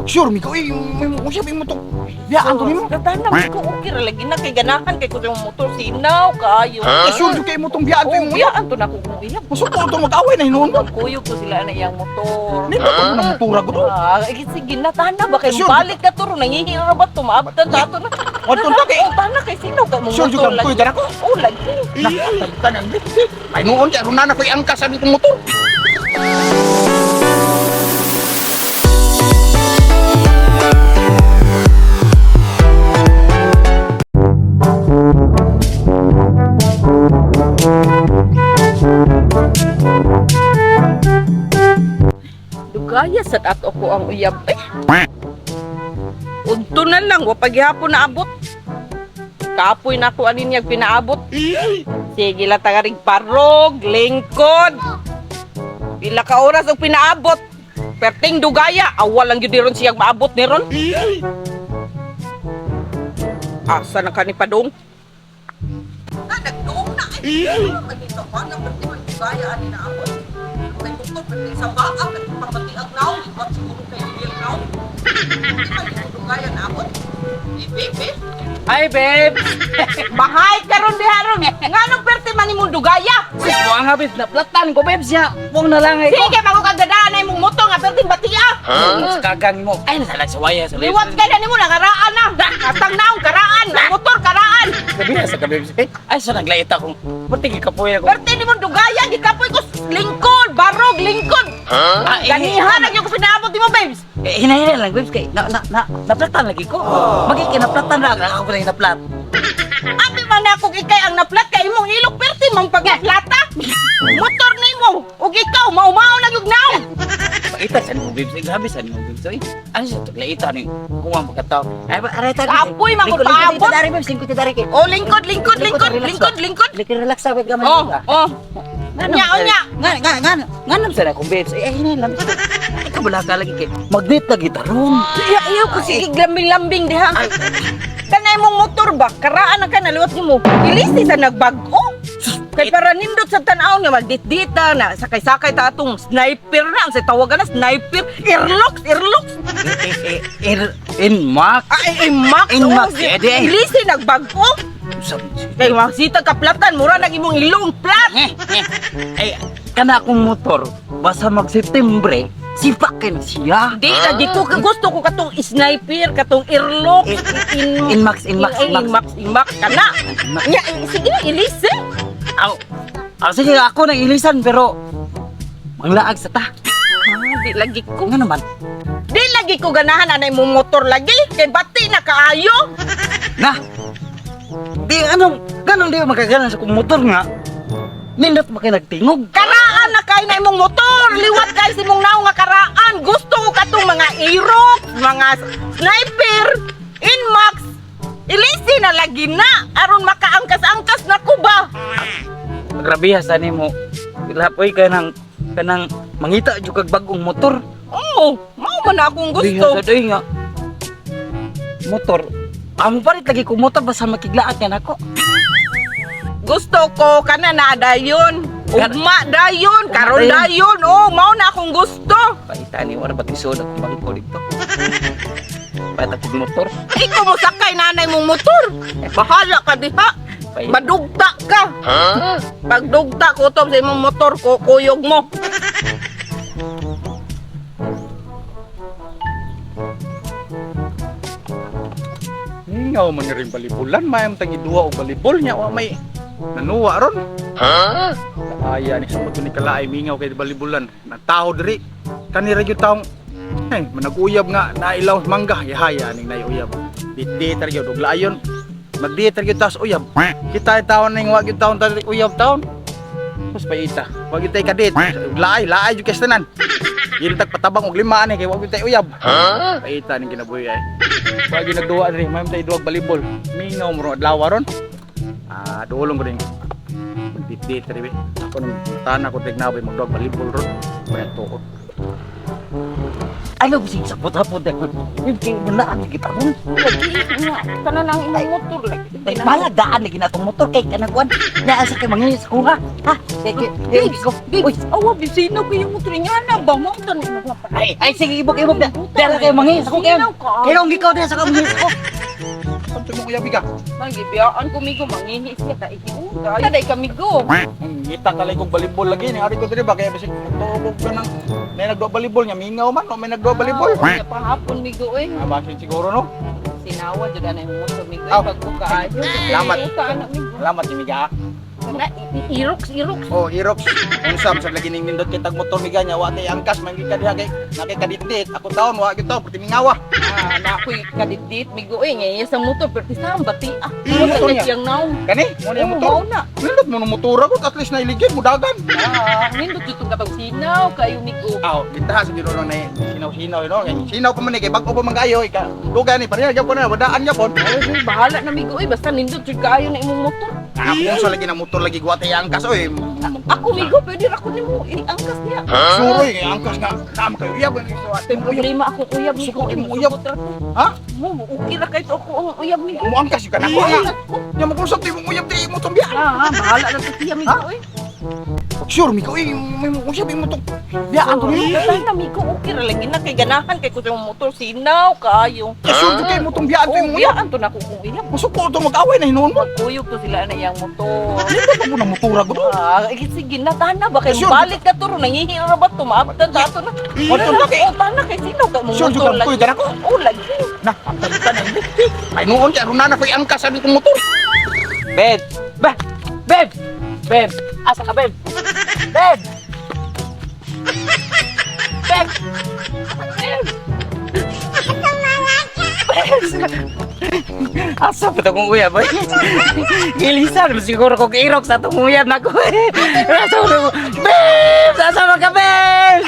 Sure mi ko eh, unsa ba imo to? Biyaan to nimo. Katana man ko okay ra lagi na kay ganahan kay ko sa imong motor sinaw kaayo. Eh, sure jud kay mo tong biyaan to Oh, imo uyab. biyaan to na ko kung uyab. Masuko to mag-away na hinuon mo. Kuyog ko sila na iyang motor. Nindot mo ng motora ko to. Ah, eh, sige na tana ba kay Sure. balik ka to ron nangihira ba to maabtan ta ato na. Wadto ta kay Oh, tana kay sino ka mong Sure jud motor kang kuy lagi. ka nako. Oh, lagi. Tanan Ay noon kay aron na ko'y angkas sa itong motor. Dugaya sad ato ko ang uyab eh. Udto na lang, wa paghihapon na abot. Kapoy na ko ani niya pinaabot. Sige lang tagarig parog, lingkod. Pila ka oras og pinaabot. Perting dugaya, awal lang gyud ron siyang maabot ni ron. Asa na ka ni padong? Ah, nagduong na eh. Manito pa na perting dugaya ani naabot. Kay bukod perting sa baa, perting pabati ang naong, iwat siguro kay Miguel naong. Di man yung dugaya naabot. Ibi, Hi, babe! Bahay karon diha ron. Nganong perti man imong dugaya? Sis, buwang habis na platan ko, babes niya. Buwang na lang ay ko. Sige, bago kang gadaan na imong motor nga perting batia. Huh? Kagang mo. Ay, nasa lang sa waya. Sa Liwat ka na nimo nakaraan na. Atang naong karaan, ang motor karaan. Sabi na sa kabibs. Eh, ay, sa naglaita kong. Pati gikapoy ako. Perti nimong dugaya gikapoy ko lingkod, barog lingkod. Ah, eh, Ganihan ang yung pinaabot nimo, babes. Eh, hinahina lang, babes. Kay, na, naplatan lagi ko. Magiging naplatan na. Ako na naplat. Abi man na kung ikay ang naplat kay imong ilok perti mang pagplata. Motor nimo ug ikaw maumao na gyud naong. Paita sa nimo, babes. Eh, grabe sa nimo, babes. Ay, ano siya taglaita ni? Kung ang pagkatao. Ay, ba, aray, tari. Kapoy, man ko paabot. Lingkod, dari, babes. Lingkod, dari. O lingkod, lingkod, lingkod, lingkod, lingkod. Lingkod, relax sa gamay. Oh, oh. Unya, unya. Nga, nga, nga, sa akong babes. Eh, hinay lang. Ay, kabala ka lagi kay. Magnet lagi taron. Iya, iya ko sige lambing-lambing diha. Kanay mong motor ba? Karaan na ka naliwat nimo. Ilisi sa nagbag-o. Kay para nindot sa tan-aw nga magditdita na sakay-sakay ta atong sniper na ang sa tawagan na sniper airlocks airlocks Eh, eh, eh, in max. ay ay max Inmax, oh, eh, di, eh. Ilisi nagbag-o kay masita kaplatan mura nag imong ilong plat. Eh, eh, eh, kana akong motor, basta mag-Septembre, sipakin siya. Di lagi ko gusto ko katong sniper katong airlock in Inmax, inmax, inmax. Inmax inmax kana. Nya sige ilisi. Aw, aw, sige, ako nang ilisan, pero manglaag sa ta. Ah, di lagi ko. Nga naman, Di lagi ko ganahan anay mong motor lagi kay bati na kaayo. na, di, anong, ganun di makagalan sa kong motor nga, nindot makinagtingog. Karaan na kay na imong motor, liwat kay si imong naong nga karaan. Gusto ko katong mga Aerox, mga sniper, Inmax. Ilisi na lagi na aron makaangkas-angkas na ko ba. Grabe ha, sa nimo. Lapoy ka ng, kanang mangita jud kag bagong motor. Oo, mao man na akong Di gusto. sa doy nga. Motor. Amo palit lagi ko motor basta makiglaat yan ako. Gusto ko kana na dayon. Ugma dayon, karon dayon. dayon. Oh, mao na akong gusto. Paita ni wala ba't isod akong bangko dito. Paita kog motor. Ikaw mo sakay nanay mong motor. Bahala ka diha. Paita. Madugta ka. Pagdugta ko to sa imong motor ko, kuyog mo. Mingaw man rin balibulan, mayam tang iduha og balibol nya wa may nanuwa ron. Ha? Aya ni sumod ni kalaay mingaw kay balibulan. Nagtaho diri. Kani ra gyud taong eh managuyab nga nailaw mangga yahaya ning nayuyab. Ditdit ra gyud og laayon. Magdit ra gyud tas uyab. Kita taon ning wa gyud taon tari uyab taon. Mas paita. Wa gyud tay kadit. Laay, laay jud kay tanan. Dili tag patabang og lima ani kay wa gyud tay uyab. Paita ning kinabuhi ay. Wa gyud nagduwa diri, may tay duwag balibol. Mingaw mo ron adlaw ron. Ah, duolong ko rin. Magdit-dit diri be. Ako nung tana ko tignabay magduwag balibol ron. Wala tuod. Ano bisig sa hapot-hapot eh. Kay manaan kita ron. Lagi nga tanan ang imong motor lagi. Ay, balag daan lagi na atong motor kay kanang kuan. Naa sa kay mga sa kuha. Ha? Kay kay Babes, ko. babes, awa bisino ko yung motor nga na ba mo tan Ay, ay sige ibok ibok na. Dala kay mga sa kuha. Sinaw ka. Kay nung ikaw din sa mga sa ko. Kanto mo kuya biga. Mangibiyaan ko migo mangihi siya ta iki. Taday kami go. Ngita kalay kong balibol lagi ni ari ko diri ba kaya bisig magtuog ka nang may nagduwa balibol nya mingaw man o may nagduwa balibol. Ah, pahapon migo eh. Ah, basin siguro no. Sinawa jud ana yung motor migo. Aw. Pag ko kaayo. Salamat. Ka anak migo. Salamat si Miga. Na irox irox. Oh, Irox. Usam sa lagi ning nindot kitag motor miga nya wa kay angkas man gid ka diha kay nakikaditdit. Ako taon wa gyud taon perti mingawa. Ah, na ako'y kadidit migo eh. Ngayon sa motor pero sa bati ah. Yung motor niya? Siyang naong. Kani, mo na yung Oo, motor. mao na. Nindot mo ng motor ako at least nailigid mo dagan. Ah, nindot jud tong katong sinaw kayo migo. Aw, kita sa gino na sinaw-sinaw no. Kay sinaw pa man ni kay bag-o pa man kayo ika. Duga ni pareha gyud na wadaan gyapon. Ay, bahala na migo eh. Basta nindot jud kaayo na imong motor. Ah, kung sa lagi na motor lagi guwat ay angkas oy. Ako migo, pwede ra ko nimo iangkas niya. Suroy kay angkas nga tama kayo uyab ni so ate mo uyab. Problema ako uyab migo. Suko imong uyab. Ha? Mo, okay ra kay to ako ang uyab migo. Mo angkas yung kanako nga. Nya mo kung sa imong uyab di mo tong biya. Ah, bahala na to siya migo eh. Sure mi ko eh may mo usab imo tong biyaan to ni. Basta na migo, okay ra lagi na kay ganahan kay ko sa imong motor sinaw kaayo. Sure jud kay mo tong biyaan to Oh, imong uyab. biyaan to na ko kung uyab. Musuko to mag-away na hinuon mo. Kuyog to sila na iyang motor. Nindot mo na motor ako to. Ah, eh, sige na tana ba kay Sure. balik ka to ro nangihi ra ba to maabtan ta ato na. Motor na kay Oh, tana kay sinaw ka mong Sure, jud motor ka, kuy, kanako. Oh, lagi. Na, pagkalitan na hindi. Ay noon kay aron na na ko'y angkas sabi kong motor. Babe. Ba. Babe. Babe. Asa ka babe? Babe. Babe. Babe. Asa pa to kong uyab oy? Gilisan mo siguro ko irok sa atong uyab nako. Asa mo? Babe, asa man ka babe?